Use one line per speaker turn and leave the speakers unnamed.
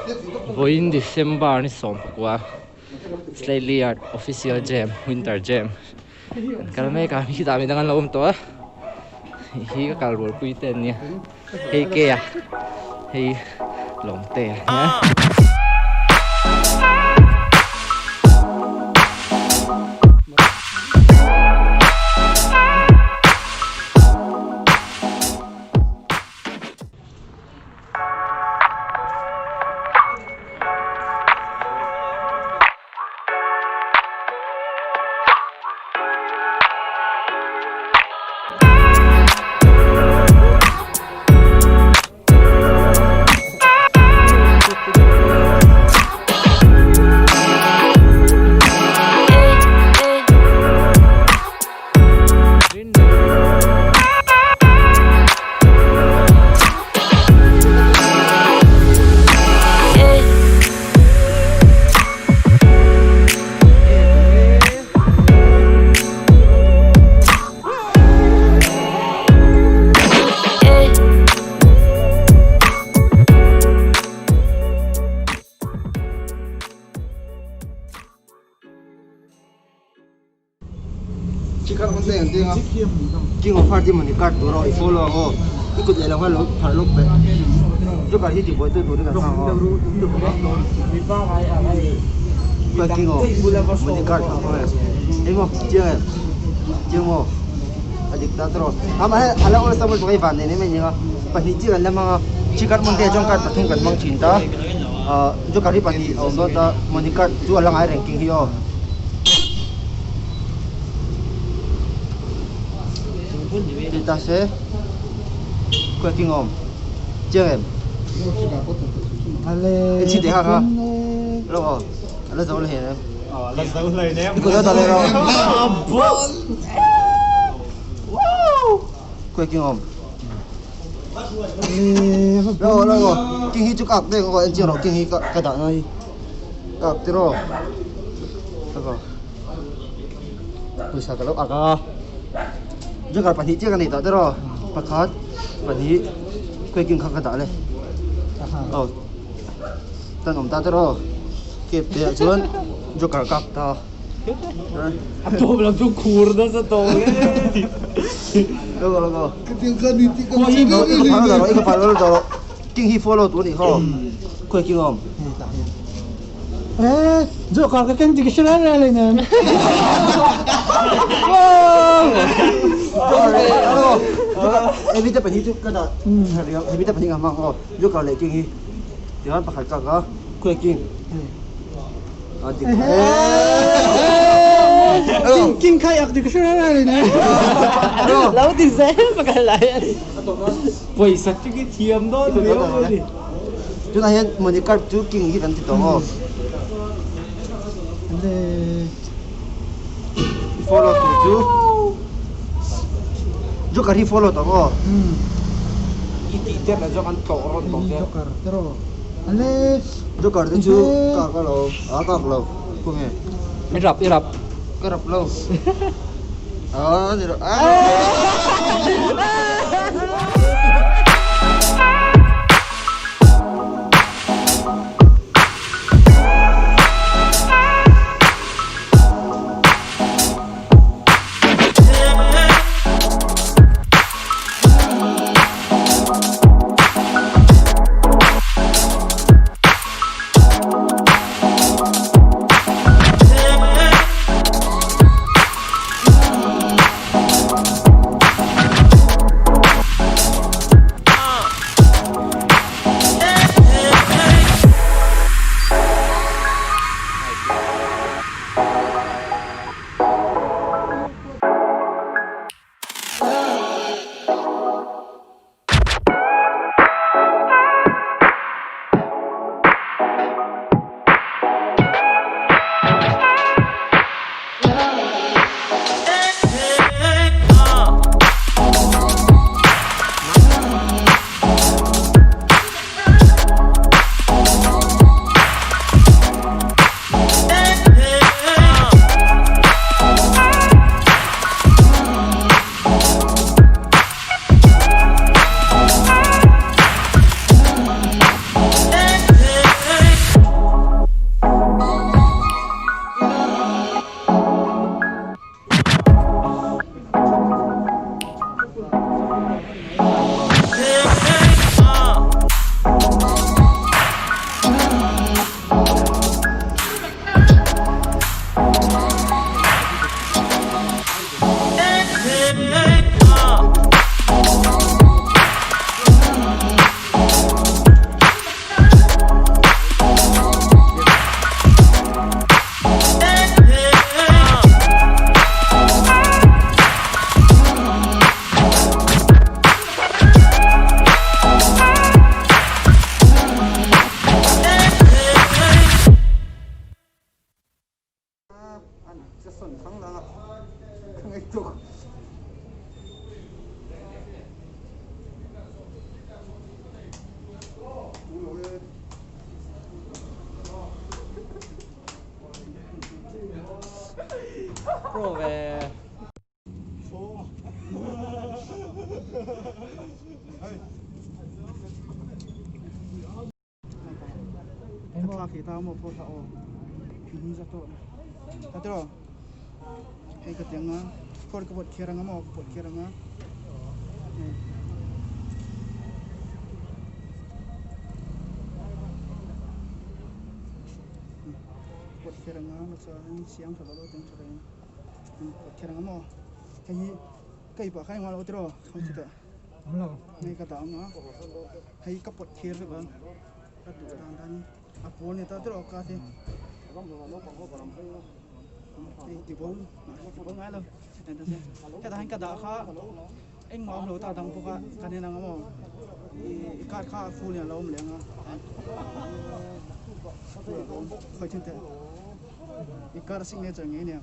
Vawiin December ni 19 Slightly Art Official Jam Winter Jam kan kal mek a mi dah midang an lo awm tawh a hei hi ka kal rualpui te an nia hei ke a hei lawm te a nia.
Chikar hun te an ding a King of Heart hi mawni card tur aw i follow ang aw i kut lehlam kha lo pharh lawk teh Joker hi tibuai tu turin an hmang aw Khawi King of mawni card kha hmang e engmaw chiang em chiang maw a dik ta tawh amah hi a la awlsam lutuk a i van nei mai mai nia pahnih chiah kan la hmang a Chikar hmun te ah chuan card pathum kan hmang thin ta ah Joker hi pahnih a awm dawn ta mawni card chu a la ngai reng King hi aw. Ti ta se khawi king awm chiang em en chhi teh kha kha lo aw a la zo hle em
la zo hle em
i kut a ta le ro khawi king awm lo aw lo aw king hi chu ka ak deuh aw en chiang rawh king hi ka dah na hi ka ak tiraw Pawisa ka lo ak a, joker pahnih chiah ka nei tawh tiraw pakhat pahnih khawikin kha ka dah le aw tan awm ta tiraw cap te ah chuan joker ka ak ta
a tawp lam chu khur nasa tawh le
lo lo lo i ka phal lo rawh king hi follow tur a nih kha aw khawikin a awm.
Joker ka ken tik hre reng reng nem.
Heavy te pahnih chu ka dah heavy te pahnih ka hmang aw Joker leh king hi tichuan pakhat ka ka khawi king a dik
King king khai ak dik hre reng reng nem.
Lo ti zel pakhat lai a ni.
Pawisa chu ki thiam dawn viau a ni.
Tunah hian money card chu king hi kan ti tawh aw. Follow tur chu Joker hi follow tawh aw.
I tih te lah chuan an tlawh rawn tawh che.
Joker te rawh. Ale.
Joker te chu kak a lo a kak lo khawnge.
I rap i rap.
Ka rap lo. A ni rawh.
Pro ve.
Thla khi ta maw phaw thla aw hnung za tawh ta tiraw hei ka ti anga phone ka pawt kher anga maw ka pawt kher anga pawt kher anga chuan siam tha lo teng tha reng pawt kher anga maw hei hi ka ipah khan engmah lo tiraw chutah hei ka dah anga hei ka pawt kher vek ang. Ka duh dan dan a pawl ni ta tiraw ka te hei ti bo ti bo ngai lo hetah hian ka dah kha engmah awm lo ta dang bawk a kan en ang maw i card kha a full in a lo awm leh ang a khawi thil teh i card signature ngei nia.